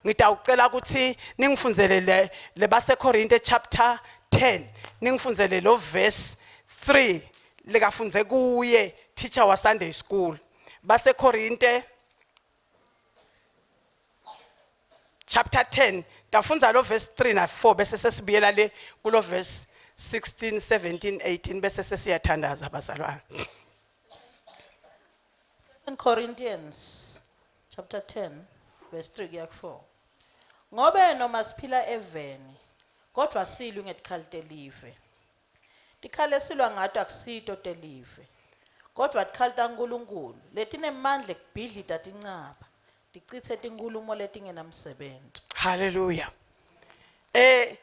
Ngitawucela ukuthi ningifundzele le lebaseKorinte chapter 10 ningifundzele lo verse 3 likafundze kuye teacher wa Sunday school. BaseKorinte chapter 10 tafundza lo verse 3 na 4 bese sesibuyela le kulo verse 16 17 18 bese sesiyathandaza bazalwane. 2 Corinthians chapter 10 verse 3 kuya ku 4. Ngobe noma siphila eveni kodwa silwi ngetikhali telive. Tikhali esilwa ngato akusito telive. Kodwa tikhali taNkulunkulu letinemandla ekubhidlita tincaba, ticitse tinkhulumo letingenamsebenti. Hallelujah. Eh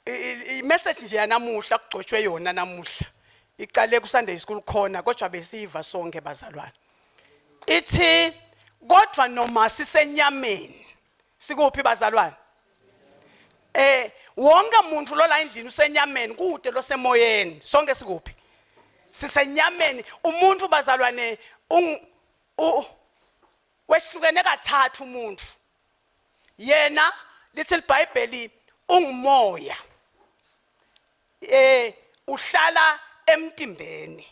i message nje yanamuhla kugcotshwe yona namuhla. Iqale ku Sunday school khona kodwa besiyiva sonke bazalwane. Ithi kodwa noma sisenyameni sikuphi bazalwane? Eh wonke umuntu lola endlini usenyameni kude losemoyeni sonke sikuphi? Sisenyameni umuntu bazalwane wehlukene kathathu umuntu. Yena lithi iBhayibheli ungumoya. Eh uhlala emtimbeni.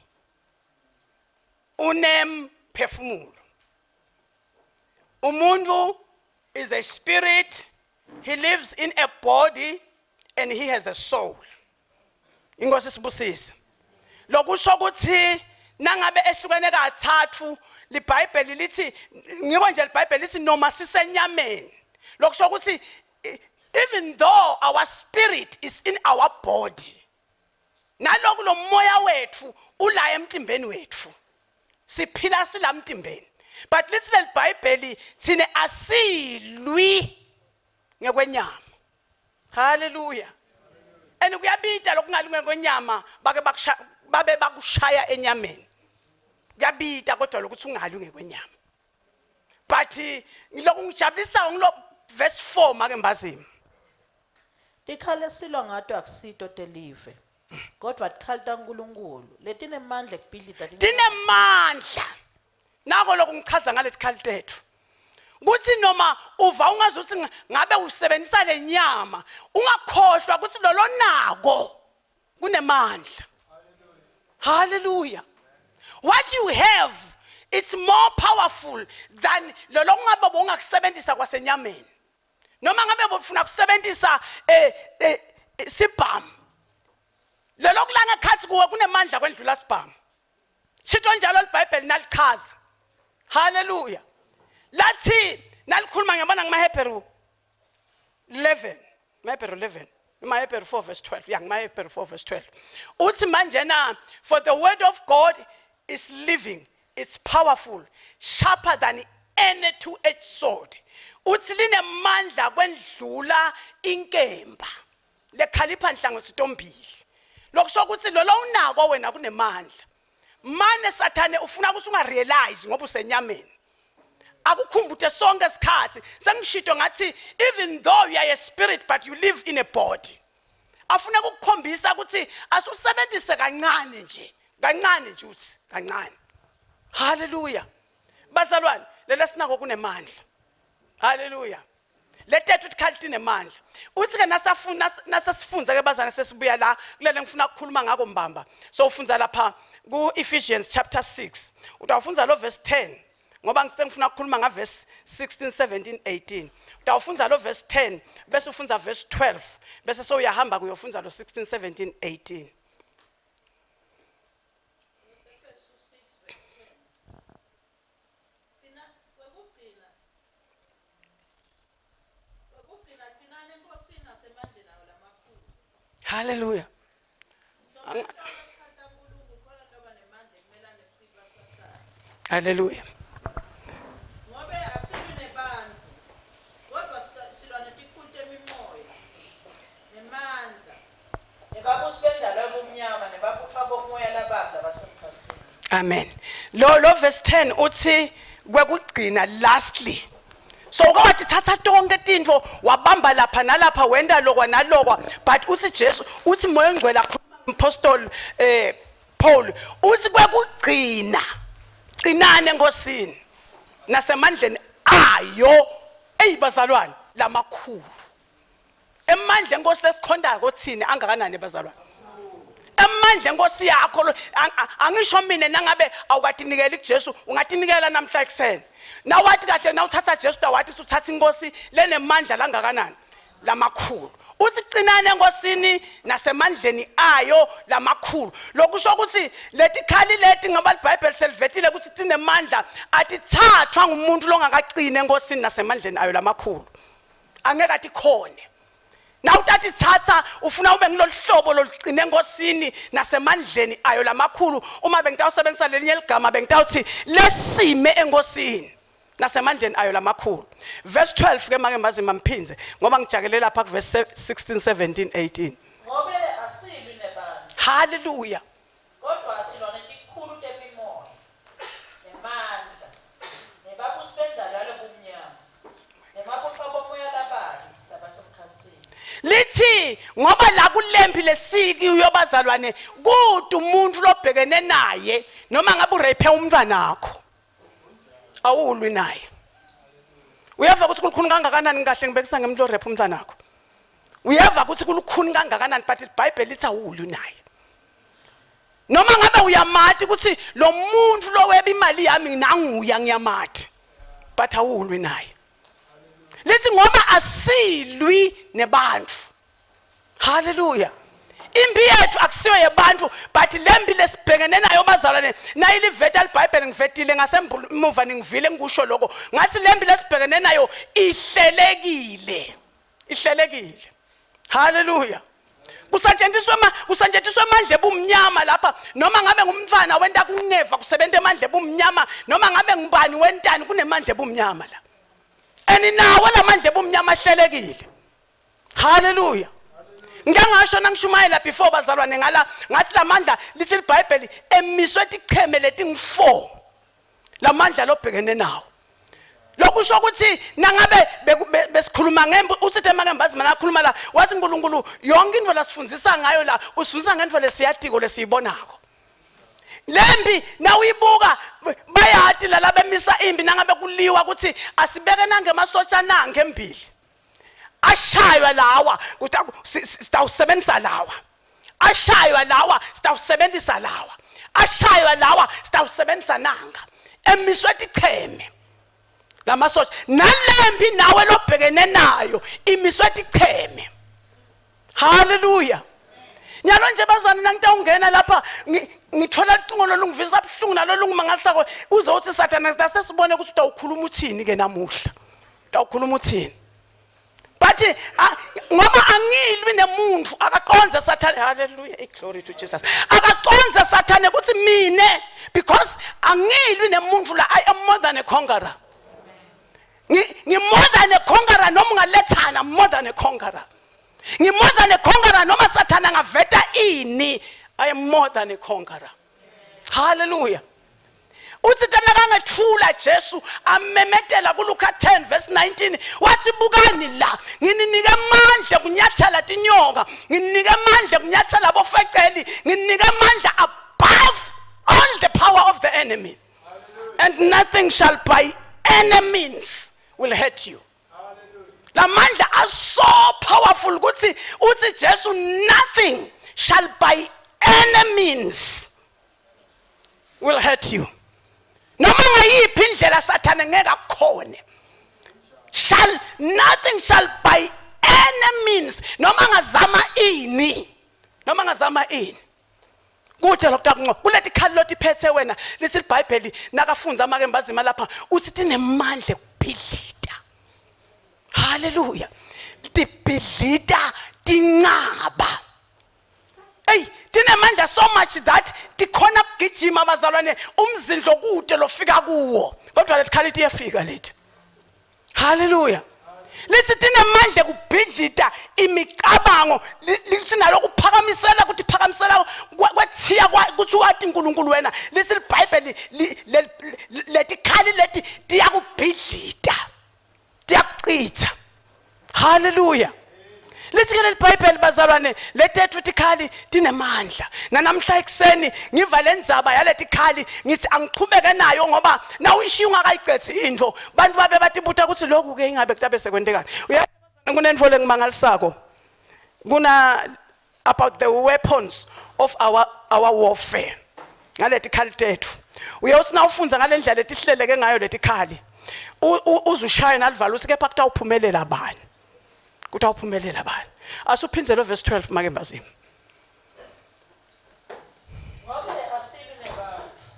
Unemphefumulo. Umuntu is a spirit, he lives in a body and he has a soul. Inkosi sibusise. Lokusho ukuthi nangabe ehlukene kathathu liBhayibheli lithi ngiko nje liBhayibheli lithi noma sisenyameni. Lokusho ukuthi even though our spirit is in our body naloku lo moya wethu ula emtimbeni wethu siphila sila mtimbeni but lithi leliBhayibheli thina asilwi ngekwenyama Haleluya. And kuyabita lokungalunge kwenyama bake bakusha babe bakushaya enyameni. Kuyabita kodwa lokuthi ungalwi ngekwenyama. But ngilokhu ngijabulisayo ngilo verse 4 make mbazima. Tikhali esilwa ngato akusito telive. Kodwa tikhali taNkulunkulu letinemandla ekubhidlita Tinemandla. Nako lokhu ngichaza ngalesikhali tethu. Kuthi noma uva ungazi ukuthi ngabe usebenzisa lenyama, ungakhohlwa ukuthi lolonako kunemandla. Hallelujah. What you have it's more powerful than lolo kungabe bongakusebenzisa kwasenyameni. Noma ngabe bofuna kusebenzisa eh, eh sibhamu. Lelo kulanga khathi kuwe kunemandla kwendlula sibhamu. Shito njalo liBhayibheli nalichaza. Haleluya. Lathi nalikhuluma ngiyabona ngamaHebheru 11, maHebheru 11. MaHebheru 4 verse 12. Yeah, ngamaHebheru 4 verse 12. Uthi manjena for the word of God is living, it's powerful, sharper than any two-edged sword. Uthi linemandla kwendlula inkemba. Lekhalipha nhlangothi tombili. Lokusho ukuthi lolo unako wena kunemandla. Mane sathane ufuna ukuthi ungarealize ngoba usenyameni. Akukhumbute sonke isikhathi. Sengishito ngathi even though you are a spirit but you live in a body. Afuna ukukukhombisa ukuthi asusebenzise kancane nje. Kancane nje uthi kancane. Hallelujah. Bazalwane, lelesinako kunemandla. Hallelujah. Letethu tikhali tinemandla. Uthi ke nasafuna nasesifunza ke bazana sesibuya la kulele ngifuna ukukhuluma ngako mbamba. So ufunza lapha ku Ephesians chapter 6. Utawufunza lo verse 10 ngoba ngise ngifuna ukukhuluma nga verse 16 17 18. Utawufunza lo verse 10 bese ufunza verse 12 bese sowuyahamba kuyofunza lo 16 17 18. Hallelujah. Hallelujah. Ngobe asilwi nebantfu, kodvwa silwa netikhulu temimoya, nemandla, Nebabusi bendalo yobumnyama nebabutfwa bomoya lababi labasemkhatsini. Amen. Lo lo verse 10 uthi kwekugcina lastly. So uke watithatha tonke tintfo wabamba lapha nalapha wenta lokwa nalokwa but uthi Jesu uthi moya ongcwele akhuluma mpostoli eh Paul uthi kwekugcina qinani enkosini nasemandleni ayo. Ey bazalwane. Lamakhulu. Emandla enkosi lesikhondako thina angakanani bazalwane? Emandla enkosi yakho angisho mina nangabe awukatinikeli kuJesu ungatinikela namhla ekuseni. Nawathi kahle nawuthatha Jesu tawathi usuthatha inkosi lenemandla langakanani? Lamakhulu. Usicinane enkosini nasemandleni ayo lamakhulu. Lokusho ukuthi letikhali leti ngoba iBhayibheli selivetile ukuthi tinemandla atithathwa ngumuntu longakacini enkosini nasemandleni ayo lamakhulu. Angeke atikhone. Nawutatithatha ufuna ube ngilolu hlobo loluqine enkosini nasemandleni ayo lamakhulu. Uma bengitawusebenzisa lelinye ligama bengitawuthi lesime enkosini nasemandleni ayo lamakhulu. Verse 12 ke make maze mamphindze ngoba ngijakele lapha ku verse 16 17 18. Ngobe asilwi nebantfu. Hallelujah. Kodvwa silwa netikhulu temimoya, nemandla, nebabusi bendalo yalobumnyama, nemabutfo abomoya lababi labasemkhatsini. Lithi ngoba la kulempi lesiki uyobazalwane kude umuntu lobhekene naye noma ngabe urape umntwanakho awulwi naye. Uyeva ukuthi kulukhuni kangakanani kahle ngibekisa ngemuntu orape umntwanakho. Uyeva ukuthi kulukhuni kangakanani but iBhayibheli lithi awulwi naye. Noma ngabe uyamati ukuthi lo muntu loweba imali yami nanguya ngiyamati but awulwi naye. Lithi ngoba asilwi nebantu. Hallelujah. Impi yethu akusiyo yebantu but lempi lesibhekene nayo bazalwane nayiliveta liBhayibheli ngivetile ngasemuva ningivile ngikusho lokho ngathi lempi lesibhekene nayo ihlelekile. Ihlelekile. Hallelujah. Kusetshenziswa ma kusetshenziswa amandla ebumnyama lapha noma ngabe ngumntwana wenta kungeva kusebenza amandla ebumnyama noma ngabe ngubani wentani kunemandla ebumnyama la. And nawo lamandla ebumnyama ahlelekile. Hallelujah. Ngike ngasho nangishumayela before bazalwane ngala ngathi lamandla lithi iBhayibheli emiswe ticheme letingu4 lamandla lobhekene nawo. Lokusho ukuthi nangabe besikhuluma ngembu usithi emakembazi mana akhuluma la wathi uNkulunkulu yonke into lasifundisa ngayo la usifundisa ngento lesiyatiko lesiyibonako. Lempi nawuyibuka bayati lalabemisa impi nangabe kuliwa ukuthi asibeke nangemasotsha nange embili. Ashaywa lawa sitawusebenzisa lawa. Ashaywa lawa sitawusebenzisa lawa. Ashaywa lawa sitawusebenzisa nanga. Emiswe ticheme. Lamasosha nalempi nawe lobhekene nayo imiswe ticheme. Hallelujah. Nyalo nje bazwana nangitawungena lapha ngithola lucingo lolungivisa buhlungu nalolungimangalisako uze uthi sathana sasesibone ukuthi utawukhuluma uthini ke namuhla. Utawukhuluma uthini? But ngoba angilwi nemuntu akaqonze sathane hallelujah hey, glory to Jesus akaqonze sathane ukuthi mine because angilwi nemuntu la I am more than a conqueror. Ngi more than a conqueror noma ungalethana more than a conqueror. Ngi more than a conqueror noma sathane angaveta ini I am more than a conqueror. Hallelujah. Uthi nakangethula Jesu amemetela kuLuka 10 verse 19 wathi bukani la ngininike amandla kunyathela tinyoka ngininike amandla kunyathela bofeceli ngininike amandla above all the power of the enemy and nothing shall by any means will hurt you. Lamandla are so powerful ukuthi uthi Jesu nothing shall by any means will hurt you. Noma ngayiphi indlela sathane ngeke akukhone. Shall nothing shall by any means noma ngazama ini noma ngazama ini kude lokutakunqo kuleti khali lotiphethe wena lithi iBhayibheli nakafunza amake mbazima lapha usithi nemandla ekubhidlita. Haleluya. Tibhidlita tincaba. Ey tinemandla so much that tikhona kugijima bazalwane umzindlo kude lofika kuwo kodwa letikhali tiyefika lethi. Haleluya. Lithi tinemandla kubhidlita imicabango lithi nalokuphakamisela ukuthi phakamisela kwethiya ukuthi wathi uNkulunkulu wena lithi iBhayibheli letikhali leti tiyakubhidlita tiyakuchitha. Haleluya. Lithi-ke leli bhayibheli bazalwane letethu tikhali tinemandla. Nanamhla ekuseni ngiva le ndzaba yaletikhali ngithi angichubeke nayo ngoba nawuyishiya ungakayicedzi intfo bantu babe batibuta ukuthi lokhu-ke ingabe kutabe sekwentekani. Kunentfo lengimangalisako kuna about the weapons of our, our warfare ngaletikhali tetfu uyawuthi nawufundza ngale ndlela letihleleke ngayo letikhali uze ushaye nalivalo uthi kepha kutawuphumelela bani kutawuphumelela bani asuphindze lo verse 12 make mbazini Ngobe asilwi nebantfu,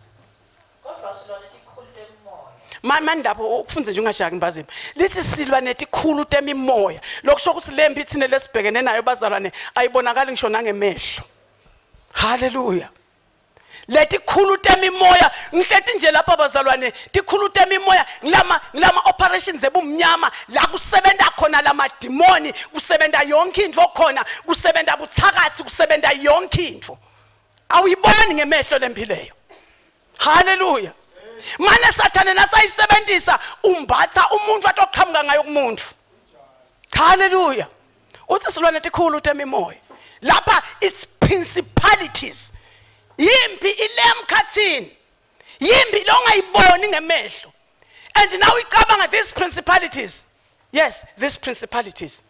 kodvwa silwa netikhulu temimoya. Mani mani lapho ukufunze nje ungajaki mbazini lithi silwa netikhulu temimoya lokusho ukuthi lempi thina lesibhekene nayo bazalwane ayibonakali ngisho nangemehlo haleluya letikhulu temimoya ngihleti nje lapha bazalwane tikhulu temimoya ngilama ngilama operations ebumnyama la kusebenza khona lamadimoni kusebenza yonke into khona kusebenza buthakathi kusebenza yonke into awuyiboni ngemehlo lempileyo haleluya mane sathane nasayisebenzisa umbatha umuntu atoqhamuka ngayo kumuntu haleluya uthi silwane tikhulu temimoya lapha it's principalities yimpi ile emkhathini yimpi longayiboni ngemehlo and now icabanga these principalities yes these principalities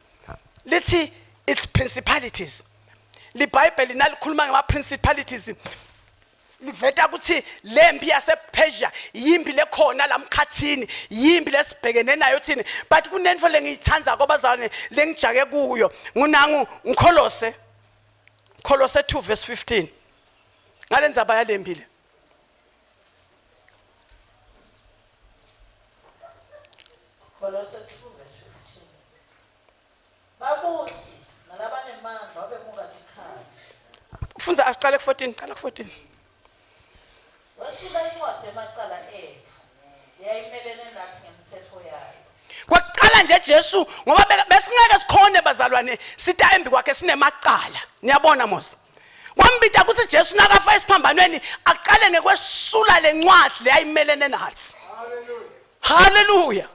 lithi it's principalities libhayibheli nalikhuluma ngama-principalities liveta ukuthi lempi yasePersia yimpi lekhona lamkhathini yimpi lesibhekene nayo thina but kunento lengiyithanda kwabazalwane lengijake kuyo ngunangu ngikholose Kholose 2 verse 15 ngalendzaba yalempi le Kolose 2 verse 15. Babusi nalabanemandla babemuka tikhali. Fundza aqale ku 14 qala ku 14. Wesula incwadzi yemacala etfu leyayimelene natsi ngemitsetfo yayo. Kwekuqala nje Jesu ngoba besingeke sikhone bazalwane sita embi kwakhe sinemacala. Niyabona mos. Kwambita ukuthi Jesu nakafa esiphambanweni aqale ngekwesula lencwadzi leyayimelene natsi. Haleluya.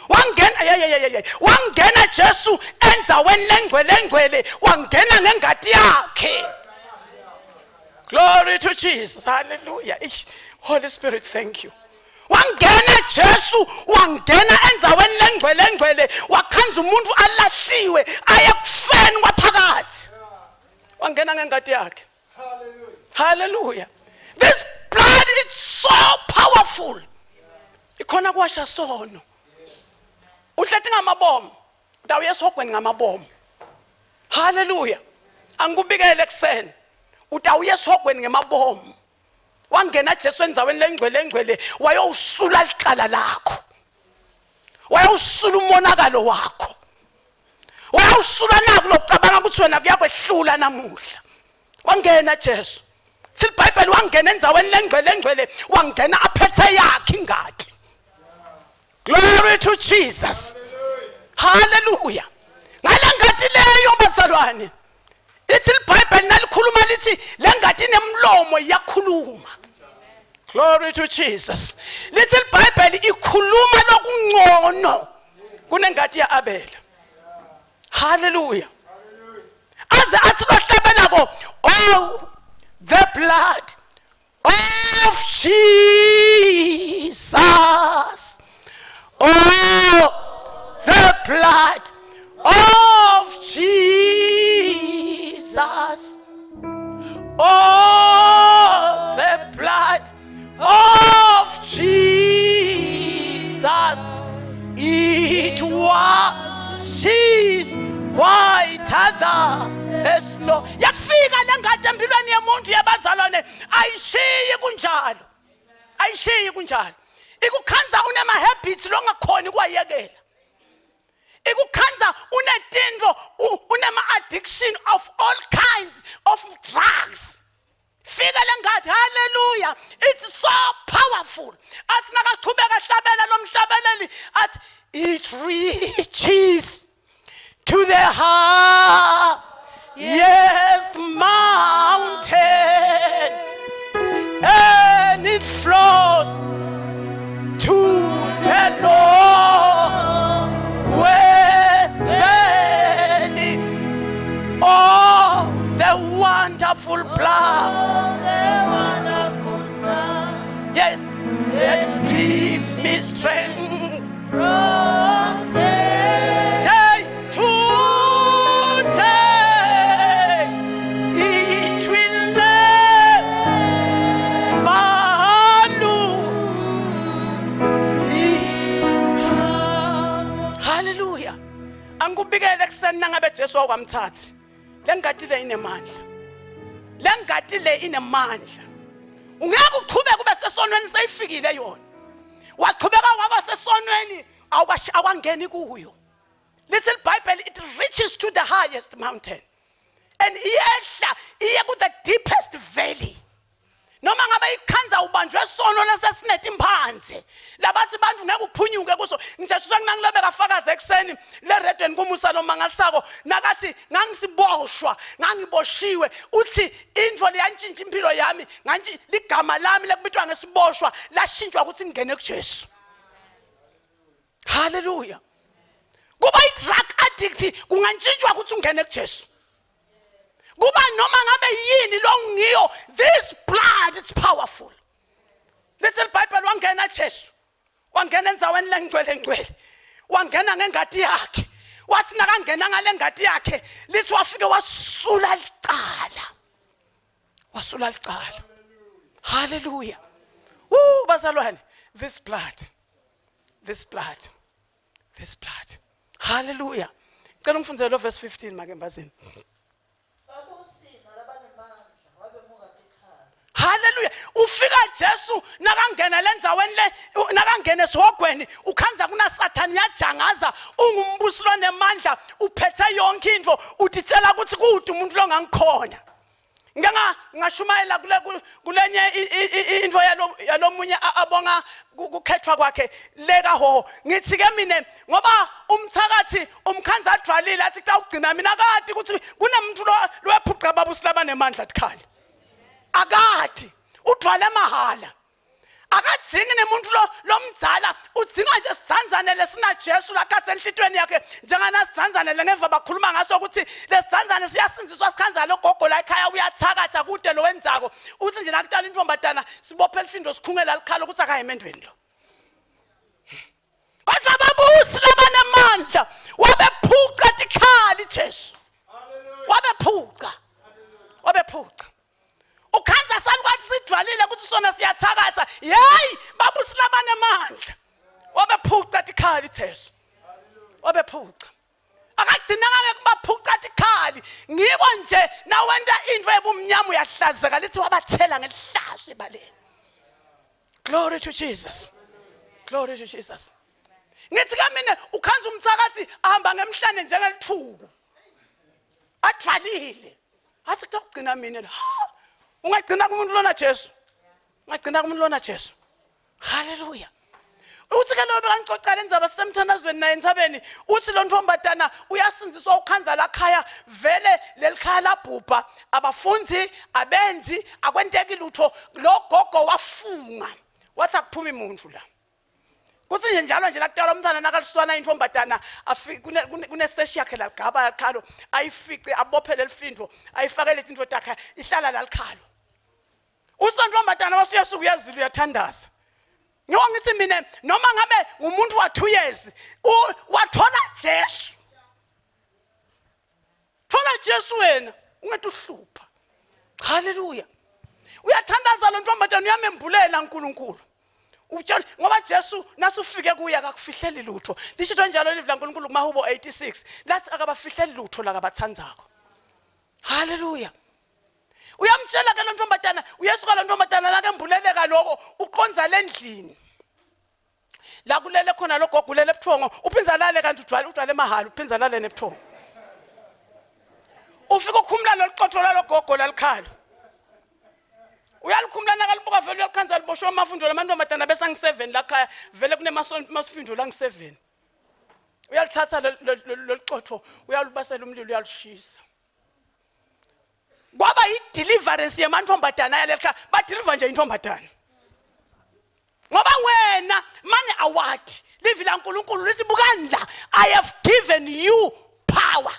Wangena ye ye ye ye wangena Jesu endzaweni lengcwele engcwele wangena ngengati yakhe. Glory to Jesus. Hallelujah. Ish. Holy Spirit, thank you. Wangena Jesu wangena endzaweni lengcwele engcwele wakhanza umuntu alahliwe aye kufeni kwaphakathi. Wangena ngengati yakhe. Hallelujah. This blood is so powerful. Ikhona kuwasha sono. Uhleti ngamabomu. Utawuya esihogweni ngamabomu. Hallelujah. Angikubikele ekuseni. Utawuya esihogweni ngemabomu. Wangena Jesu endzaweni lengcwele engcwele wayowusula licala lakho. Wayowusula umonakalo wakho. Wayawusula naku lokucabanga ukuthi wena kuyakwehlula namuhla. Wangena Jesu. Sithi iBhayibheli wangena endaweni lengcwele engcwele wangena aphethe yakhe ingati. Glory to Jesus. Hallelujah. Ngale ngati leyo bazalwane. Lithi iBhayibheli nalikhuluma lithi le ngati inemlomo iyakhuluma. Glory to Jesus. Lithi iBhayibheli ikhuluma lokungcono kunengati yaAbela. Hallelujah. Aze athi lohlabelako oh the blood of Jesus. Oh the blood of Jesus. Oh, the blood of Jesus. It washes whiter than snow. Yafika le ngadi empilweni yemuntu yabazalwane ayishiyi kunjalo. Ayishiyi kunjalo. Ikukhanza unema habits longakhoni kwayekela. Ikukhanza unetinto unema addiction of all kinds of drugs. Fika lengathi hallelujah it's so powerful. Athi nakaqhubeka hlabela lomhlabeleli athi it reaches to the highest mountain and it flows to the lowest valley. Angikubikele ekuseni nangabe Jesu wakwamthathi. Lengati le inemandla. Lengati le inemandla. Ungeke uchubeke ube sesonweni seyifikile yona. Wachubeka waba sesonweni awangeni kuyo. Lithi iBhayibheli it reaches to the highest mountain. And iyehla iye ku the deepest valley. Noma ngabe ikhanza ubanjwe sono lesesinetimphantse labasi bantu ngeke uphunyuke kuso. Ngijashuswa kunangilobe kafakaza ekuseni le redweni kumusa lomangalisako nakathi ngangisiboshwa ngangiboshiwe uthi intfo leyantshintsha impilo yami ngantshi ligama lami lekubitwa ngesiboshwa lashintshwa ukuthi ngingene kuJesu. Hallelujah. Kuba i-drug addict kungantshintshwa ukuthi ungene kuJesu. Kuba noma ngabe yini lo ngiyo this blood is powerful. Listen iBhayibheli wangena Jesu. Wangena endzaweni lengcwele ngcwele. Wangena ngengati yakhe. Wathi nakangena ngale ngati yakhe lithi wafike wasula licala. Wasula licala. Hallelujah. Woo bazalwane this blood this blood this blood hallelujah cela ungifundzele lo verse 15 make mbazini Babusi nalabanemandla wabemuka tikhali. Haleluya ufika Jesu nakangena lendzaweni le nakangena esihogweni ukhanza kuna Sathane uyajangaza ungumbusi lonemandla uphethe yonke into utitshela ukuthi kude umuntu longangikhona ngike ngashumayela kule kulenye into yalo yalomunye abonga kukhethwa kwakhe leka hoho ngithi ke mina ngoba umthakathi umkhanza adwalile athi xa ugcina mina akati ukuthi kunemuntu lowephuqa babusi labanemandla tikhali akati udwale mahala akadzingi nemuntu lo lomdzala udzinga nje sidzandzane lesinajesu lakhatsi enhlitiyweni yakhe njenganasidzandzane lengeva bakhuluma ngaso ukuthi lesidzandzane siyasindziswa sikhanza logogo la ekhaya uyathakatha kude lowenzako uthi nje nakutala intombazana sibophe lifindo sikhungela likhala ukuthi akaye emendweni lo kodwa ababusi labanemandla wabephuca tikhali Jesu wabephuca wabephuca ukhanza salukwathi sidwalile ukuthi sona siyathakatha yeyi babusi labanemandla wabephuca tikhali Jesu wabephuca akagcinanga ngekubaphuca tikhali ngiko nje nawenta into ebumnyama uyahlazeka lithi wabathela ngelihlazo ebaleni glory to Jesus glory to Jesus ngithi ka mina ukhanza umthakathi ahamba ngemhlane njengelithuku advalile athi kutokugcina mina la ungagcina kumuntu lona Jesu ungagcina kumuntu lona Jesu haleluya uthi ke lobe kangixoxa le ndzaba sisemthandazweni naye entsabeni uthi lo ntombazana uyasindziswa ukhanza lakhaya vele leli khaya labhubha abafundi abenzi akwenteki lutho lo gogo wafunga wathi akuphumi muntu la kuthi nje njalo nje lakutala umntwana nakaliswana intombazana kuneseshi yakhe laligaba yakhalo ayifice abophele lifindo ayifakele izinto takhe ihlala lalikhalo uthi ntombazana wasuyesuka uyazila uyathandaza Ngiwo ngithi mina noma ngabe ngumuntu wa 2 years wathola Jesu thola Jesu wena ungathi uhlupha haleluya uyathandaza lo ntombazana uyamembulela uNkulunkulu utshela ngoba Jesu nasufike kuye akakufihleli lutho lishito njalo livi laNkulunkulu kumahubo 86 lathi akabafihleli lutho lakabathandzako haleluya uyamtshela ke lo ntombazana uyesuka lo ntombazana nakembuleleka loko uqonza lendlini la kulele khona lo gogo ulele ebuthongo uphinza lale kanti ujwayele ujwayele emahhala uphinza lale nebuthongo ufika ukhumula lolu xotho lalo gogo lalikhalo uyalikhumula nakalibuka vele uyalikhanza liboshwe amafundo lamantombazana bese angi-seven lakhaya vele kunemasondo langi-seven uyalithatha lolu xotho uyalubasela umlilo uyalushisa kwaba yi-deliverance yemantombazana yalelikhaya badeliver nje intombazana ngoba wena mane awathi livi laNkulunkulu lithi bukani la i have given you power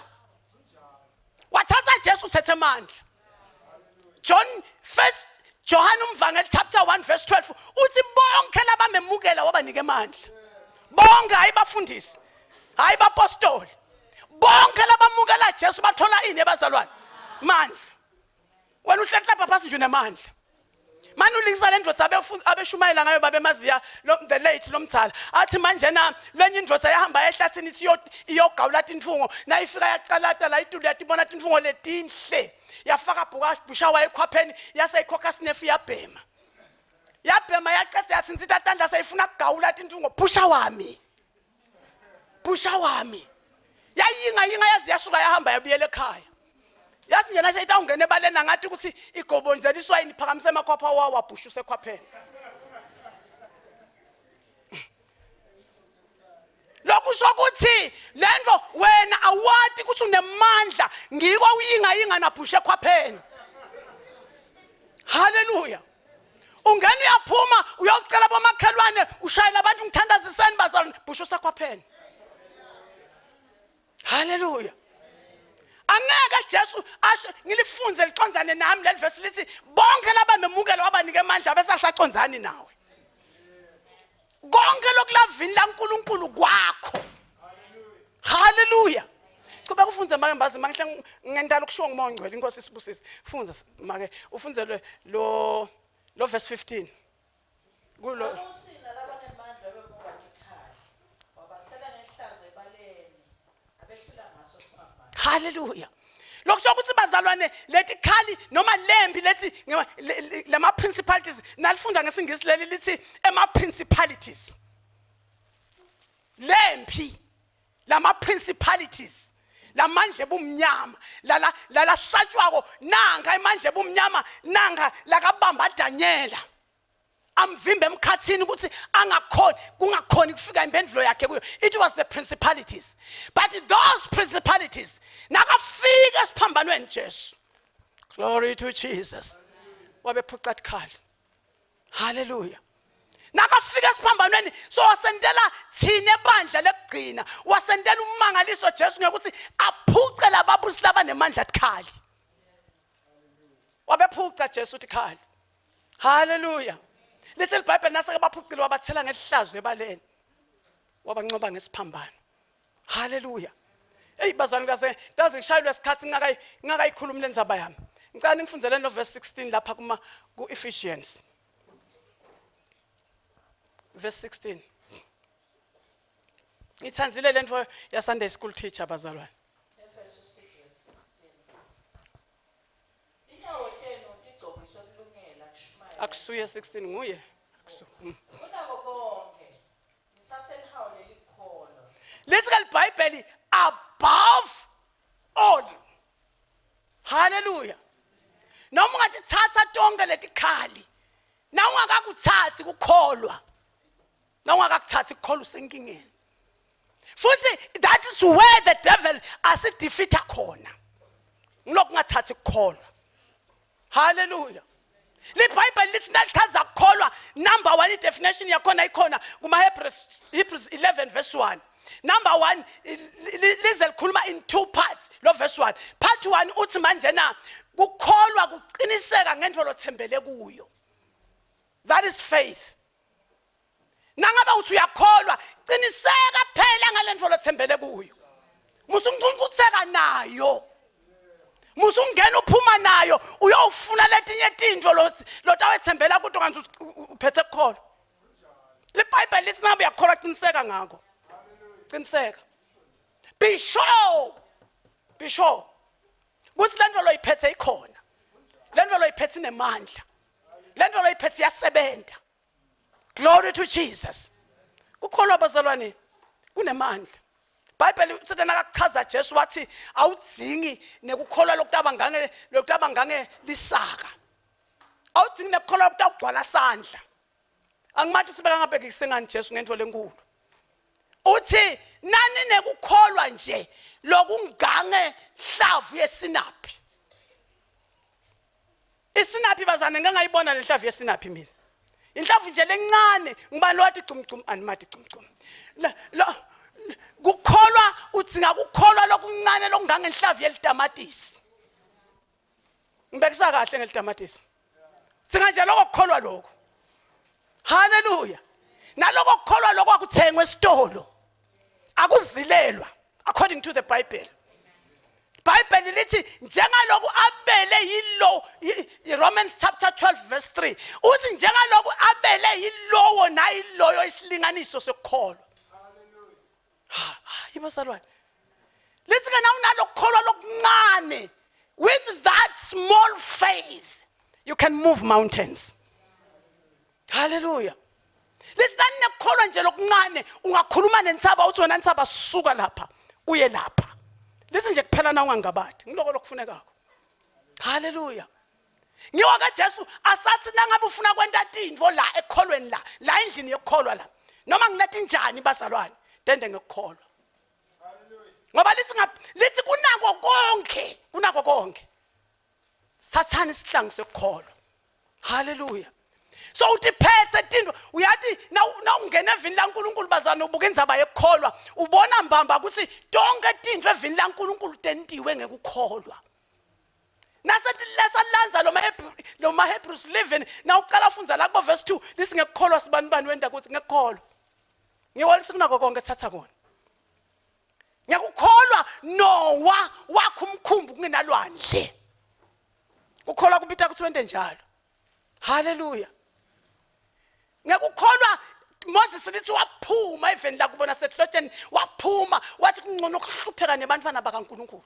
wathatha Jesu uthethe amandla John first Johann umvangeli chapter 1 verse 12 uthi bonke labamemukela wabanika amandla bonke hayi bafundisi hayi bapostoli bonke labamukela Jesu bathola ini ebazalwane mandla wena uhlehlapha phasi nje unemandla Manje ulingisa le ndvodza abeshumayela ngayo babemaziya the late lomdzala athi manje na lenye indvodza yahamba ehlathini iyogawula tintfungo nayifika yacalata la itulu yatibona tintfungo letinhle yafaka bhushawa ekhwapheni yase ikhokha sinefu yabhema yabhema yacethe yathintitha tandla seyifuna kugawula tintfungo bhusha wami bhusha wami yayinga yinga yazi yasuka yahamba yabuyela ekhaya yazi nje nashe itawungena ebaleni angathi ukuthi igobonzeliswa yini phakamise amakhwapha wawo wabhusha usekhwapheni lokusho ukuthi lento wena awati ukuthi unemandla ngiko uyinga yinga nabhusha ekhwapheni haleluya ungena uyaphuma uyocela bomakhelwane ushayela abantu ngithandaziseni bazalwane bhusha usekhwapheni haleluya angeke Jesu asho ngilifunze licondzane nami leli verse lithi bonke labamemukela wabanike amandla bese asacondzani nawe konke lokulavini laNkuluNkulu kwakho haleluya Chubeka ufunze make mbazi mangihle ngendala ukushiwo ngumoya ongcwele inkosi isibusise funza make ufunzelwe lo lo verse 15 kulo Ababusi nalabanemandla bemuka tikhali, wabatsela ngehlazo ebaleni, abehlula ngaso siphambano. Haleluya. Lokusho ukuthi bazalwane letikhali noma lempi lethi lama principalities nalifunda ngesingisi leli lithi ema principalities. Lempi lama principalities lamandla ebumnyama lala lalasatshwako nanka emandla ebumnyama nanka lakabamba Daniela amvimbe emkhathini ukuthi angakhoni kungakhoni kufika impendulo yakhe kuyo it was the principalities but those principalities nakafika esiphambanweni Jesu glory to Jesus wabephuca tikhali haleluya nakafika esiphambanweni so wasentela thina ebandla lekugcina wasentela ummangaliso Jesu ngekuthi aphuce lababusi labanemandla tikhali wabephuca Jesu tikhali haleluya lithi libhayibheli naseke baphucile wabathela ngehlazo ebaleni wabanqoba ngesiphambano haleluya eyi bazalwane kaze kaze ngishayelwe isikhathi ngingakayi ngingakayikhulumi le ndzaba yami ngicela ningifundzele no verse 16 lapha kuma ku-Ephesians verse 16 ngithandzile lento ya Sunday school teacher bazalwane Efesu 6 verse 16. Inyawo tenu tigcokiswe kulungela kushumayela. Akusuye 16 nguye. Akusu. Kunako konke, ngitsatse lihawu lelikukholwa. Lithi ke liBhayibheli above all. Hallelujah. Noma ungatithatha tonke letikhali na ungakakuthathi kukholwa. Na ungakakuthathi kukholwa usenkingeni. Futhi that is where the devil asidefeata khona. Ngilokungathathi kukholwa. Hallelujah. LiBhayibheli lithi nalichaza kukholwa number 1 idefinition yakhona ikhona kuma Hebrews Hebrews 11 verse 1. Number 1 lize likhuluma in two parts lo verse 1. Part 1 uthi manje na kukholwa kuqiniseka ngento lothembele kuyo. That is faith. Nangabe uthi uyakholwa qiniseka phela ngalento lothembele kuyo. Musungungutseka nayo. Musungena uphuma nayo uyofuna letinye tintfo lotawethembela kuto kantsi uphethe kukholwa. LiBhayibheli lithi nangabe uyakholwa qiniseka ngako. Qiniseka. Be sure. Be sure. Kuthi lento loyiphethe ikhona. Lento loyiphethe inemandla. Lento loyiphethe iyasebenza. Glory to Jesus. Kukholwa bazalwane kunemandla. Bible uthethe nakakuchaza Jesu wathi awudzingi nekukholwa lokutaba ngange lokutaba ngange lisaka. Awudzingi nekukholwa lokutawugcwala sandla. Angimathi ukuthi bekangabhekise ngani Jesu ngento lenkulu. Uthi nani nekukholwa nje lokungange hlavu yesinaphi. Isinaphi bazane ngeke ngayibona le nhlavu yesinaphi mina. Inhlavu nje lencane ngibani wathi gcum gcum animathi gcum gcum. Lo kukholwa uthi ngakukholwa lokuncane lokungangenhlavu yelitamatisi. Ngibekisa kahle ngelitamatisi. Singa nje lokho kukholwa lokho. Hallelujah. Naloko kukholwa lokho akuthengwe esitolo. Akuzilelwa according to the Bible. Bible lithi njengaloku abele yilo Romans chapter 12 verse 3 uthi njengaloku abele yilowo nayiloyo isilinganiso sokukholwa. Ha, yibazalwane. Lithi ke nawunalokukholwa lokuncane with that small faith you can move mountains. Hallelujah. Lithi naninekukholwa nje lokuncane ungakhuluma nentsaba uthi wena ntsaba suka lapha uye lapha. Lithi nje kuphela na ungangabadi. Ngiloko lokufunekako. Hallelujah. Ngiwa kaJesu asathi nangabe ufuna kwenta tintfo la ekukholweni la, la endlini yokukholwa la. Noma ngiletha injani bazalwane, tende ngekukholwa. Ngoba lithi lithi kunako konke, kunako konke. Thathani isihlangu sokukholwa. Hallelujah. So utiphethe tinto uyathi nawungena evini laNkulunkulu bazana ubuka indzaba yekukholwa ubona mbamba ukuthi tonke tinto evini laNkulunkulu tentiwe ngekukholwa. Nasethi lesalanza lo maHebrews 11 nawuqala fundza la kubo verse 2 lithi ngekukholwa sibani bani wenda ukuthi ngekukholwa. Ngiwona sikunako konke thatha kona. Ngiyakukholwa Noah wakho umkhumbi kungenalwandle. Kukholwa kubita ukuthi wente njalo. Hallelujah. Ngiyakukholwa Moses lithi waphuma eveni lakubona sehlotsheni waphuma wathi kungcono ukuhlupheka nebantwana bakaNkuluNkulu.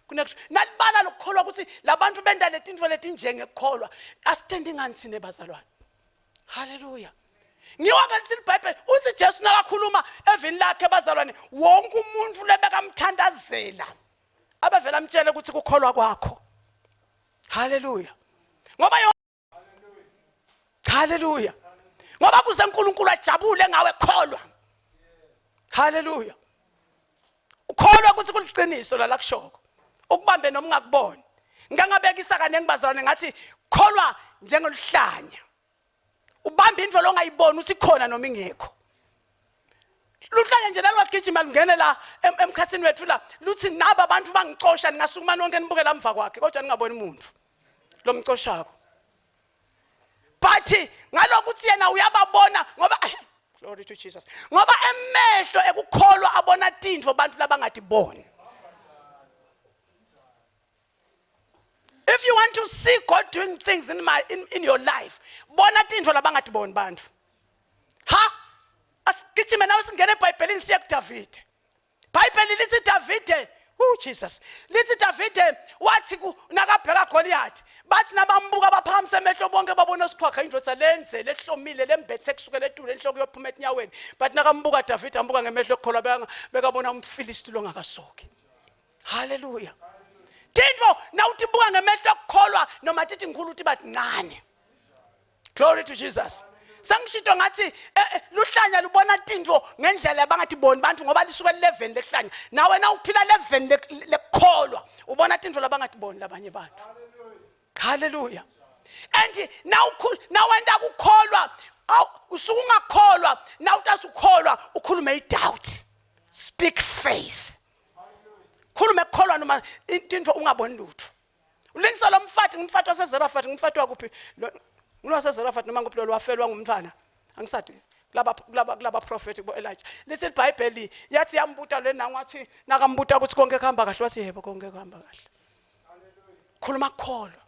Kunekusho nalibala lokukholwa ukuthi labantu benda letinto letinjengekukholwa asitendi ngani thina bazalwane. Haleluya. Ngiwa ke lithi iBhayibheli uthi Jesu nakakhuluma evini lakhe bazalwane wonke umuntu lebekamthandazela abevela amtshele ukuthi kukholwa kwakho. Haleluya. Ngoba Haleluya. Ngoba kuze uNkulunkulu ajabule ngawe kholwa. Haleluya. Ukholwa ukuthi kuliqiniso la lakushoko. Ukubambe noma ungakuboni. Ngangabekisa kaningi bazalwane ngathi kholwa njengoluhlanya. Ubamba into longayiboni ukuthi ikhona noma ingekho. Luhlanya nje lalwagijima lungene la emkhathini wethu la luthi naba abantu bangicosha ningasukuma nonke nibuke la mva kwakhe kodwa ningaboni umuntu lomcoshako. But ngalokuthi yena uyababona ngoba glory to Jesus ngoba emehlo ekukholwa abona tintfo abantu labangatiboni. If you want to see God doing things in my in, in your life, bona tintfo labangatiboni bantfu. Ha? Asigijime nawe singene eBhayibhelini siye kuDavide. Bhayibheli lithi Davide, oh Jesus. Lithi Davide wathi ku nakabheka Goliath, bathi nabambuka baphakamisa emehlo bonke babona sikhwakha indoda lenze lehlomile lembethe kusukela etulu enhloko yophuma etinyaweni. But nakambuka Davide ambuka ngemehlo ekukholwa bekabona umFilisti longakasoki. Haleluya. Tintfo nawutibuka ngemehlo okukholwa noma tithi ngikhulu tiba tincane. Glory to Jesus. Sengishito ngathi eh, eh, luhlanya lubona tintfo ngendlela abangatiboni bantu ngoba lisuka eleveni lehlanya. Nawe na uphila leveni lekukholwa ubona tintfo labangatiboni labanye bantu. Hallelujah. And now nawenta kukholwa usuke ungakholwa nawutasukholwa ukhulume i-doubt. Speak faith. Khulume kukholwa noma into ungaboni lutho. Ulingisa lo mfati ngumfati waseZerafati ngumfati wakuphi ngulwaseZerafati noma nguphi lo wafelwa ngumntwana angisathi kulaba kulaba kulaba prophet bo Elijah lithi iBhayibheli yathi yambuta le nangu wathi nakambuta ukuthi konke kuhamba kahle wathi yebo konke kuhamba kahle khuluma kukholwa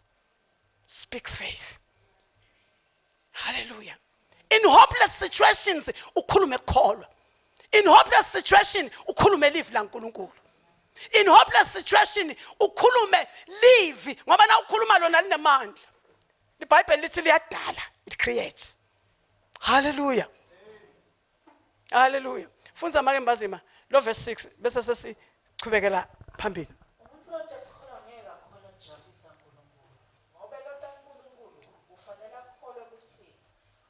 speak faith Hallelujah. In hopeless situations ukhulume kukholwa. In hopeless situation ukhulume livi laNkulunkulu. In hopeless situation ukhulume livi ngoba na ukhuluma lona linemandla. IBhayibheli lithi liyadala, it creates. Hallelujah. Hallelujah. Fundza make mbazima lo verse 6 bese sesichubekela phambili. Umuntu lote kukholwa ngeke akhone ukujabulisa uNkulunkulu. Ngobe lota uNkulunkulu kufanele akholwe ukuthi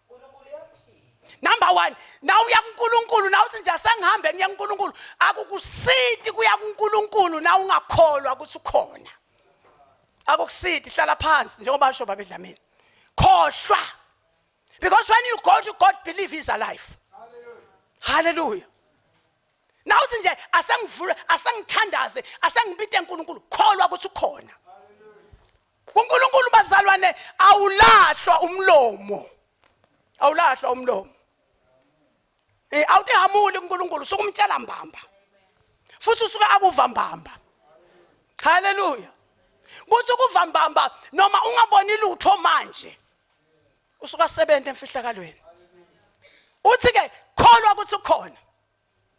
uNkulunkulu uyaphila. Number 1, na uya kuNkulunkulu na uthi nje asengihambe ngiye kuNkulunkulu, akukusiti kuya kuNkulunkulu na ungakholwa ukuthi ukhona. Akukusiti hlala phansi njengoba asho baba Dlamini. Khohlwa. Because when you go to God believe he's alive. Hallelujah. Nawuthi nje asengivule asengithandaze asengibite uNkulunkulu kholwa ukuthi ukhona. kuNkulunkulu bazalwane awulahlwa umlomo. Awulahlwa umlomo. Eh awutihamuli kuNkulunkulu sukumtshela mbamba. Futhi usuke akuva mbamba. Haleluya. Kuthi ukuvambamba noma ungaboni lutho manje. Usuka sebenza emfihlakalweni. Uthi ke kholwa ukuthi ukhona.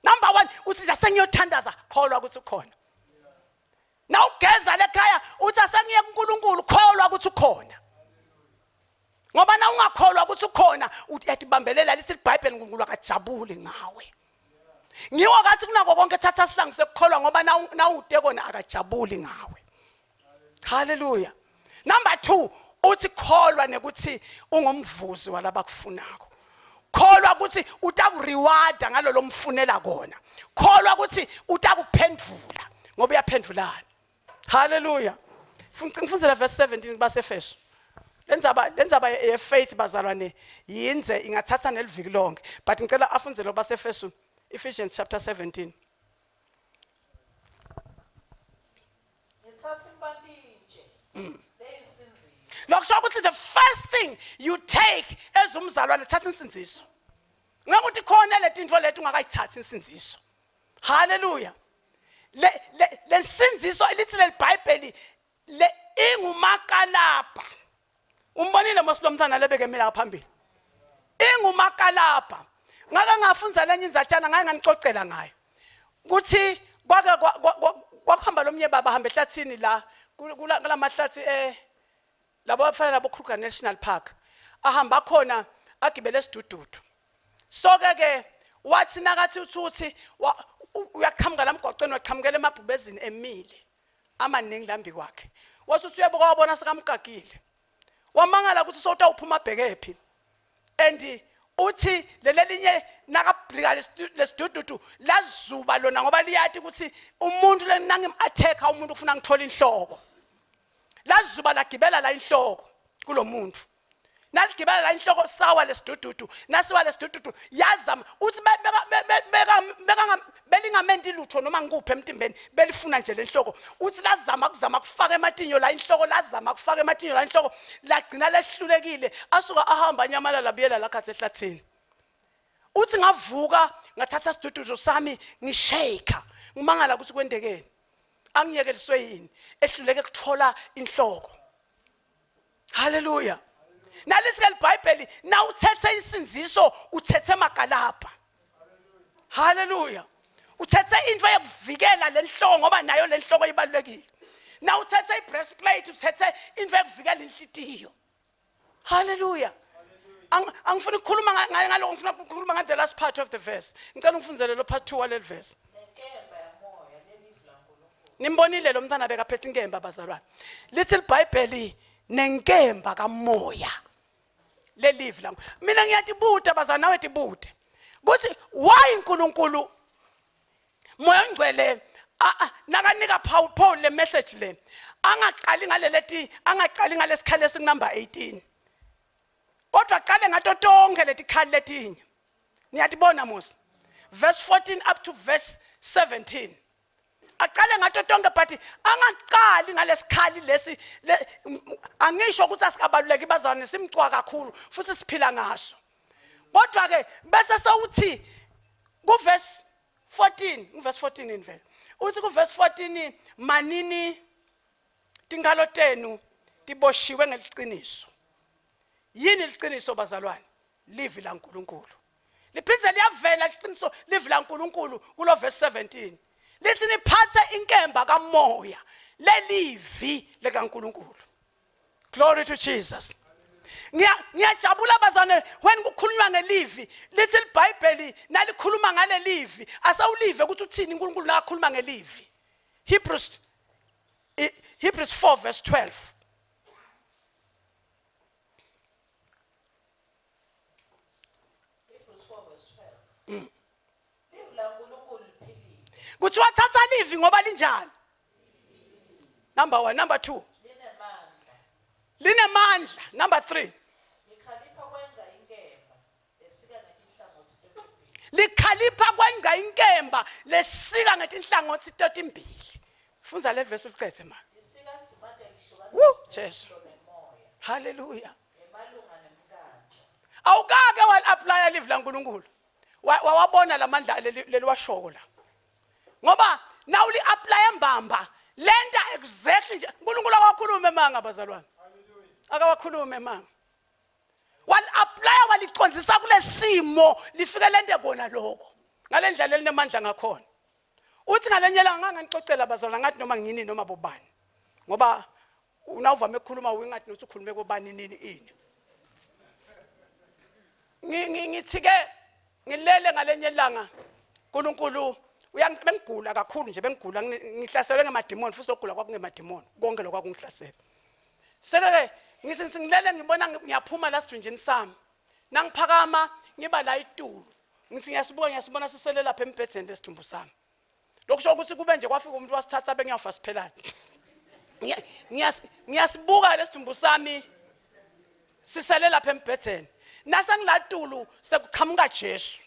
Number 1 uthi sengiyothandaza kholwa ukuthi ukhona. Nawugeza lekhaya uthi asengiye kuNkulunkulu kholwa ukuthi ukhona. Ngoba na ungakholwa ukuthi ukhona uthi yatibambelela lithi iBhayibheli uNkulunkulu akajabuli ngawe. Ngiwo kathi kunako konke thatha sihlangu sekukholwa ngoba nawude kona akajabuli ngawe. Hallelujah. Number 2 uthi kholwa nekuthi ungumvuzi walabakufunako. Kholwa ukuthi utakurewarda ngalolo mfunela kona. Kholwa ukuthi utakuphendula ngoba uyaphendulana. Hallelujah. Ngifundela verse 17 kubaseFeso. Lenzaba lenzaba ye faith bazalwane yinze ingathatha neliviki lonke but ngicela afundzele baseFeso Ephesians chapter 17. Ngithatha impantitshe leyinsindziso. Lokusho ukuthi the first thing you take as umzalwane thatha insindziso. Ngeke uthi khona letinto leti ungakayithathi insindziso. Hallelujah. Le le lensindziso elithi leliBhayibheli le ingumakalabha. Umbonile mos lomntwana lebeke mina ngaphambili. Ingumakalabha. Ngake ngafunza lenye inzatshana ngake nganicocela ngayo. Kuthi kwake kwakuhamba lomnye baba hamba ehlathini la kulamahlathi eh labo abafana nabo Kruger National Park ahamba khona agibele esidududu soke ke wathi nakathi uthuthi uyaqhamuka la mgwaqweni waqhamukela emabhubezini emile amaningi lambi kwakhe wathi usuyabuka wabona sekamgagile wamangala ukuthi sowutawuphuma abhekephi and uthi lelelinye nakablika lesidududu lazuba lona ngoba liyati ukuthi umuntu lenangim-attack-a umuntu ufuna ngithola inhloko lazuba lagibela la inhloko kulomuntu naligibela la inhloko sawa lesidududu nasiwa lesidududu yazama uthi belingamenti lutho noma ngikuphi emtimbeni belifuna nje lenhloko uthi lazama kuzama kufaka ematinyo la inhloko lazama kufaka ematinyo la inhloko lagcina lehlulekile asuka ahamba anyamalala buyela la khathi ehlathini uthi ngavuka ngathatha sidududu sami ngishake ngimangala ukuthi kwendekeni angiyekeliswe yini ehluleke kuthola inhloko haleluya nalisi ke libhayibheli nawuthethe insindziso uthethe magalabha haleluya uthethe into yokuvikela lenhloko ngoba nayo lenhloko ibalulekile nawuthethe i-breastplate uthethe into yokuvikela inhlitiyo haleluya angifuni ukukhuluma ngaloko ngifuna ukukhuluma nga the last part of the verse ngicela ungifundzele lo part 2 waleli verse nimbonile lo mntwana bekaphethe inkemba bazalwane lithi libhayibheli nenkemba kamoya lelivi la mina ngiyatibuta bazalwane nawe tibute kuthi why uNkulunkulu moya ongcwele nakanika Paul Paul le message le angaqali ngaleleti angaqali ngalesikhala esingu number 18 kodwa aqale ngato tonke letikhali letinye niyatibona mos verse 14 up to verse 17 aqale ngato tonke but angaqali ngalesikhali lesi angisho ukuthi asikabaluleki bazalwane simcwa kakhulu futhi siphila ngaso kodwa ke bese sewuthi kuverse 14 kuverse 14 yini vele uthi kuverse 14 manini tinkalo tenu tiboshiwe ngeliqiniso yini liqiniso bazalwane livi laNkuluNkulu liphinde liyavela liqiniso livi laNkuluNkulu kulo verse 17 lithi niphathe inkemba kamoya lelivi likaNkuluNkulu glory to Jesus ngiyajabula bazane when kukhulunywa ngelivi lithi libhayibheli nalikhuluma ngalelivi asawulive ukuthi uthini uNkulunkulu nakakhuluma ngelivi Hebrews Hebrews 4 verse 12 Hebrews 4 verse 12. Livi laNkulunkulu liphilile. Kuthiwa thatha livi ngoba linjani? Number 1, number 2. Linemandla. Linemandla. Number 3. Likhalipha kwenza inkemba esika ngetinhlangothi totimbili. Likhalipha kwenza inkemba lesika ngetinhlangothi totimbili. Fundza le verse ulicethe ma. Lisika ndzimate lihlukana Woo, Jesu. nemoya. Hallelujah. Emalunga nemkanja. Awukake wal-applya livi laNkulunkulu. Wawabona lamandla leliwashoko la. Ngoba nawuli-applya mbamba Lenta exactly nje uNkulunkulu akakhulume manga bazalwane. Akawakhulume manga. Wal apply walicondzisa kulesimo lifike lente kona lokho. Ngalendlela elinemandla ngakhona. Uthi ngalenye ilanga ngangicocela bazalwane ngathi noma ngini noma bobani. Ngoba unawuvame ukukhuluma wingathi nothi ukhulume kobani nini ini. Ngithi ke ngilele ngalenye ilanga uNkulunkulu bengigula kakhulu nje bengigula ngihlaselwe ngemadimoni futhi lokugula kwakungemadimoni konke lokho kwakungihlasela seke-ke ngithi ngilele ngibona ngiyaphuma la sidunjini sami nangiphakama ngiba la itulo ngithi ngiyasibuka ngiyasibona sisele lapha embhedeni lesidumbu sami lokusho ukuthi kube nje kwafika umuntu wasithatha bengiyafa siphelane ngiyasibuka lesidumbu sami sisele lapha embhedeni nasengilatulu sekuqhamuka Jesu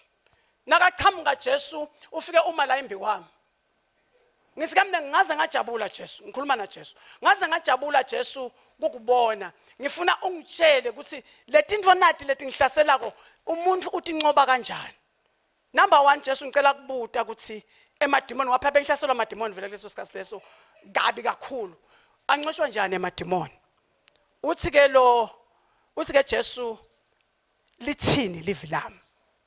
nakachamuka Jesu ufike uma la imbi kwami ngisike mina ngaze ngajabula Jesu ngikhuluma na Jesu ngaze ngajabula Jesu kukubona ngifuna ungitshele ukuthi letinto nati letingihlaselako umuntu utincoba kanjani Number 1 Jesu ngicela kubuta ukuthi emadimoni wapha bengihlaselwa amadimoni vele kuleso sikhathi leso kabi kakhulu. Anqotshwa njani emadimoni? Uthi ke lo uthi ke Jesu lithini livi lami?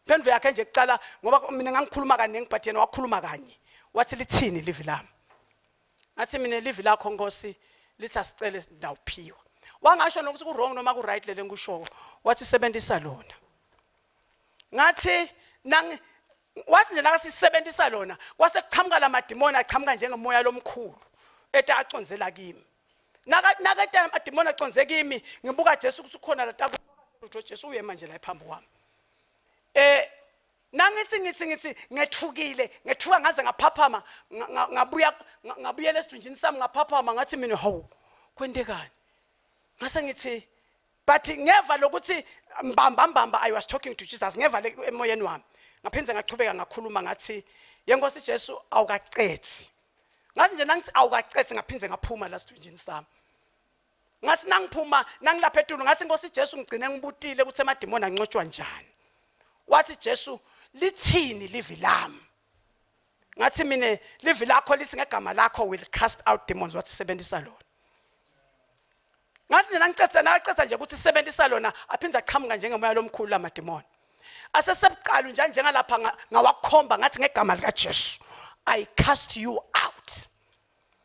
Impendulo yakhe nje kuqala ngoba mina ngangikhuluma kaningi but yena wakhuluma kanye. Wathi lithini livi lami? Ngathi mina livi lakho Nkosi lithi asicele ndawuphiwa. Wangasho nokuthi ku wrong noma ku right lele ngikushoko. Wathi sebenzisa lona. Ngathi nang wathi nje nakasisebenzisa lona kwase kuqhamuka lamadimoni aqhamuka njengomoya lomkhulu eta aconzela kimi. Naka naketa amadimoni aconze kimi ngibuka Jesu ukuthi ukhona la taku Jesu uye manje la phambi kwami. Eh nangithi ngithi ngithi ngethukile ngethuka ngaze ngaphaphama ngabuya ngabuyela esidunjini sami ngaphaphama ngathi mina hawu kwentekani ngase ngithi but ngeva lokuthi mbamba mbamba i was talking to Jesus ngeva le emoyeni wami ngaphinde ngachubeka ngakhuluma ngathi yenkosi Jesu awukacethi ngathi nje nangithi awukacethi ngaphinde ngaphuma la sidunjini sami ngathi nangiphuma nangilapha etulu ngathi inkosi Jesu ngigcine ngibutile ukuthi emadimoni anqotshwa njani wathi Jesu lithini livi lami ngathi mina livi lakho lithi ngegama lakho will cast out demons wathi sebenzisa lona ngathi nje nangicetha nakacetha nje ukuthi sebenzisa lona aphinde aqhamuka njengemoya lomkhulu lamadimoni asesebuqalu nje njengalapha ngawakhomba ngathi ngegama likaJesu i cast you out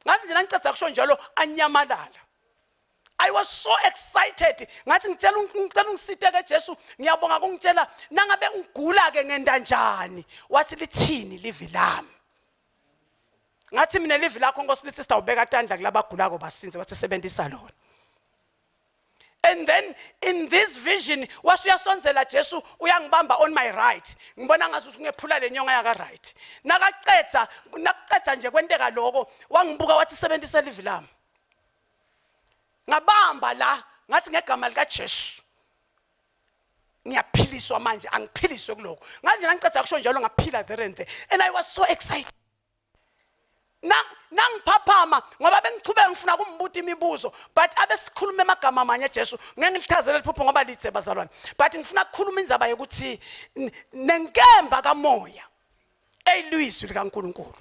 ngathi nje nangicetha kusho njalo anyamalala I was so excited ngathi ngitshela ngicela ungisite ke Jesu ngiyabonga kungitshela nangabe ngigula ke ngenda njani wathi lithini livi lami ngathi mina livi lakho Nkosi lithi sitawubeka tandla kulabagulako basinze wathi sebenzisa lona And then in this vision wase uyasondzela Jesu uyangibamba on my right. Ngibona ngathi ungephula lenyonga yaka right. Nakacetha nakucetha nje kwenteka lokho wangibuka wathi sebenzisa livi lami. Ngabamba la ngathi ngegama lika Jesu. Ngiyaphiliswa manje angiphiliswe kuloko. Manje nangicetha kusho njalo ngaphila there and there. And I was so excited. Nangiphaphama ngoba bengichubeka ngifuna kumbuta imibuzo but abesikhuluma emagama amanye Jesu ngeke ngilichazele liphupho ngoba lithe bazalwane but ngifuna ukukhuluma indzaba yokuthi nenkemba kamoya eyilizwi likaNkuluNkulu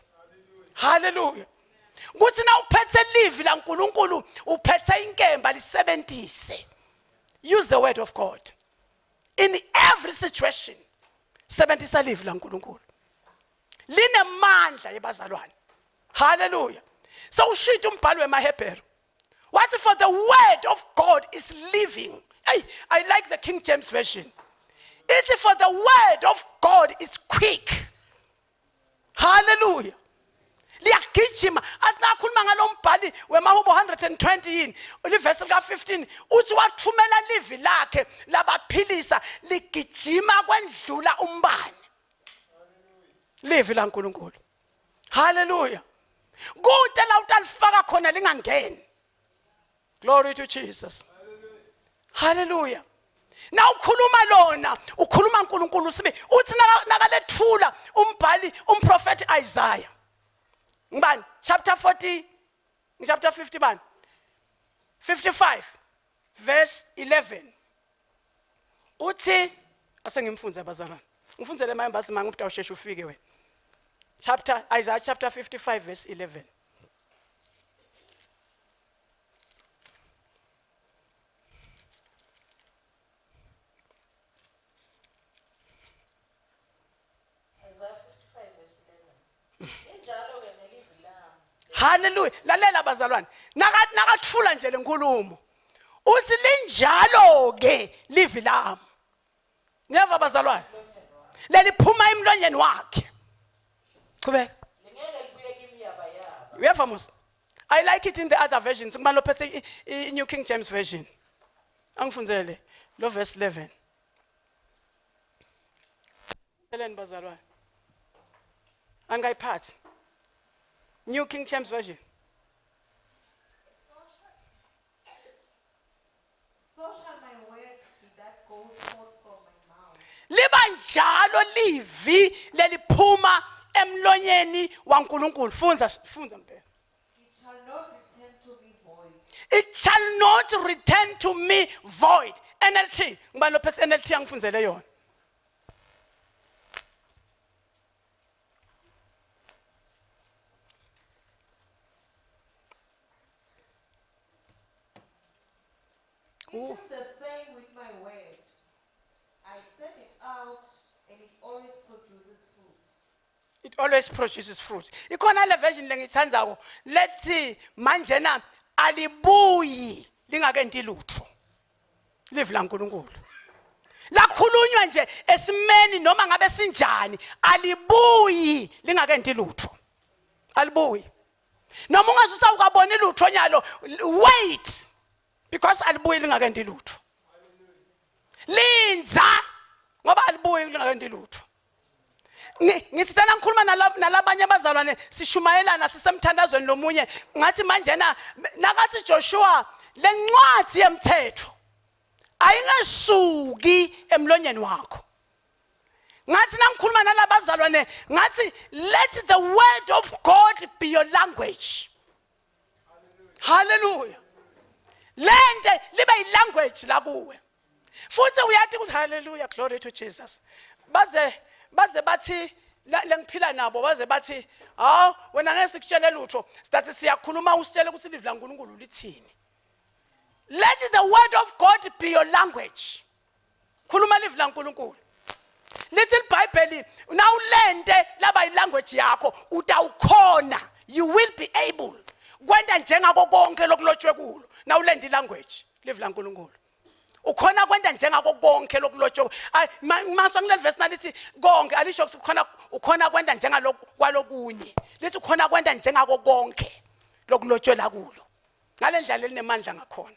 haleluya kuthi na uphethe livi laNkuluNkulu uphethe inkemba lisebenzise use the word of God in every situation sebenzisa livi laNkuluNkulu linemandla yebazalwane haleluya sewushintsha umbhalo wemaHebheru wathi for the word of God is living hey i like the King James version ithi for the word of God is quick haleluya liyagijima asinakhuluma ngalombhali wemahubo 120 yini livesi lika 15 uthi wathumela livi lakhe labaphilisa ligijima kwendlula umbane livi laNkuluNkulu haleluya kude la utalifaka khona lingangeni glory to Jesus haleluya na ukhuluma lona ukhuluma uNkulunkulu sibe uthi nakalethula umbhali umprofeti Isaiah ngibani chapter 40 chapter 50 bani 55 verse 11 uthi asengimfunze abazalwane ngifunzele emayembasi mangu ukuthi awusheshe ufike wena chapter Isaiah chapter 55 verse 11 Haleluya. Lalela bazalwane. Nakathula nje lenkulumo. Uthi linjalo ke livi lami. Niyeva bazalwane? Leliphuma emlonyeni wakhe. Qhubeka. Uyeva mos? I like it in the other versions. Ngibani lophethe i-New King James Version. Angifundzele lo verse 11. Eleni bazalwane. Angayiphathi. New King James Version. So shall my word be that goes forth from my mouth. Liba njalo livi leliphuma emlonyeni waNkulunkulu. Fundza fundza mpela. It shall not return to me void, It shall not return to me void. NLT. Ngibani lophethe NLT angifundzele yona. It is the same with my word. I send it out and it always produces fruit. It always produces fruit. Ikhona le version lengithandzako lethi manjena alibuyi lingakenti lutho. Livi laNkulunkulu. Lakhulunywa nje esimeni noma ngabe sinjani alibuyi lingakenti lutho. Alibuyi. Noma ungaze usawukaboni lutho nyalo wait because alibuyi lingakenti lutho. Linza ngoba alibuyi lingakenti lutho. Ngithi tana ngikhuluma nalabanye abazalwane sishumayelana sisemthandazweni lomunye ngathi manjena nakathi Joshua lencwadi yemthetho ayingasuki emlonyeni wakho ngathi nangikhuluma nalabazalwane ngathi let the word of God be your language haleluya lente libe yilanguage la kuwe futhi uyathi ukuthi haleluya glory to Jesus baze baze bathi lengiphila nabo baze bathi hawu wena ngeke sikutshele lutho sithi siyakhuluma usitshele ukuthi livi laNkulunkulu lithini let the word of God be your language khuluma livi laNkulunkulu lithi libhayibheli nawulente laba ilanguage yakho utawukhona you will be able kwenta njengako konke lokulotshwe kulo nawulente ilanguage livi laNkulunkulu ukhona kwenta njengako konke lokulotshwe maswa kuleli verse nalithi konke alisho ukuthi ukhona kwenta njengalokhu kwalokunye lithi ukhona kwenta njengako konke lokulotshwe la kulo ngale ndlela elinemandla ngakhona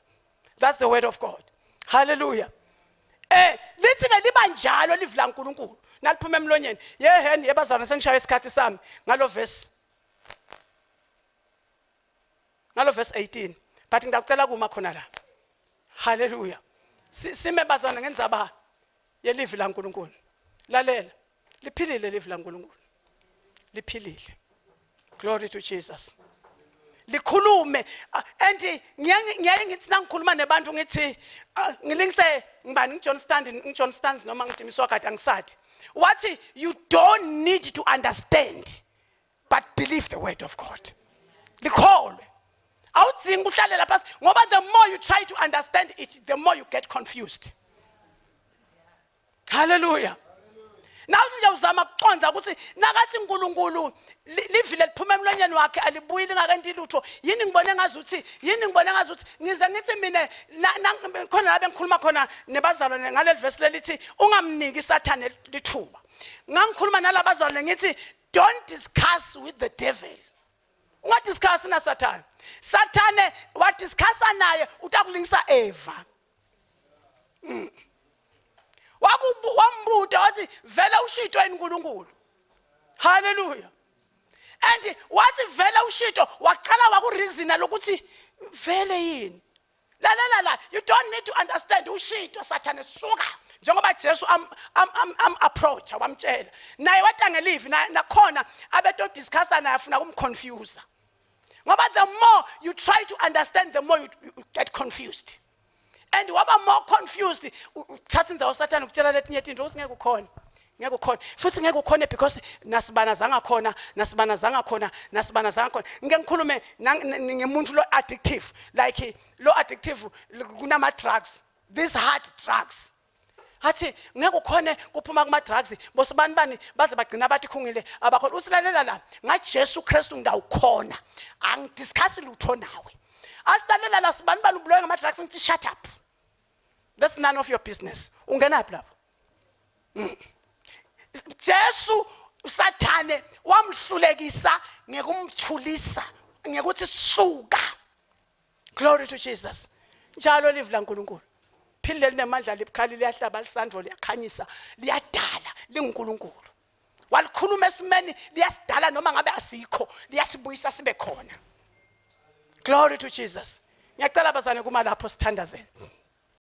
that's the word of god hallelujah eh lithi ke liba njalo livi laNkuluNkulu naliphuma emlonyeni yeheni yebazalwane sengishaya isikhathi sami ngalo verse ngalo verse 18 but ngidacela kuma khona la haleluya sime bazana ngenzaba yelivi laNkuluNkulu lalela liphilile livi laNkuluNkulu liphilile glory to Jesus likhulume ah, and ngiyaye ngithi nangikhuluma nebantu ngithi ah, ngilingise ngibani ngiJohn Stand ngiJohn Stands noma ngijimi Swagati angisathi wathi you don't need to understand but believe the word of God likholwe awudzingi uhlale lapha ngoba the more you try to understand it the more you get confused haleluya nawe sinje uzama kuconza ukuthi nakathi uNkulunkulu livile liphuma emlonyeni wakhe alibuyi lingakenti lutho yini ngibone ngazuthi yini ngibone ngazuthi ngize ngithi mina khona la bengikhuluma khona nebazalwane ngaleli verse lelithi ungamniki sathane lithuba ngangikhuluma nalabazalwane ngithi don't discuss with the devil ungadiscuss nasathane sathane wadiscussa naye utakulingisa eva mm. wambuta wathi vele ushito yini uNkulunkulu haleluya and wathi vele ushito waqala wakureasona lokuthi vele yini lalela la you don't need to understand ushito sathane suka njengoba Jesu am am am, am approach wamtshela naye watangelivi nakhona abeto discussa naye afuna kumconfuse ngoba the more you try to understand the more you, you get confused and waba more confused uthatha indzawo sathane ukutshela letinye tinto ukuthi ngeke ukhona ngeke ukhona futhi ngeke ukhone because nasibana zangakhona nasibana zangakhona nasibana zangakhona ngike ngikhulume ngemuntu lo addictive like lo addictive kunama drugs these hard drugs Athi ngeke ukhone kuphuma kuma drugs bosibani bani baze bagcina bathi khungile abakhona usilalela la ngaJesu Kristu ngidawukhona angidiscuss lutho nawe asilalela la sibani bani ubuloye ngama drugs ngithi shut up that's none of your business ungenaphi lapho Jesu usathane wamhlulekisa ngekumthulisa ngekuthi suka glory to Jesus njalo live laNkuluNkulu philile linemandla libukhali liyahlaba lisandvo liyakhanyisa liyadala linguNkulunkulu walikhuluma esimeni liyasidala noma ngabe asikho liyasibuyisa sibe khona glory to Jesus ngiyacela bazane kuma lapho sithandazeni.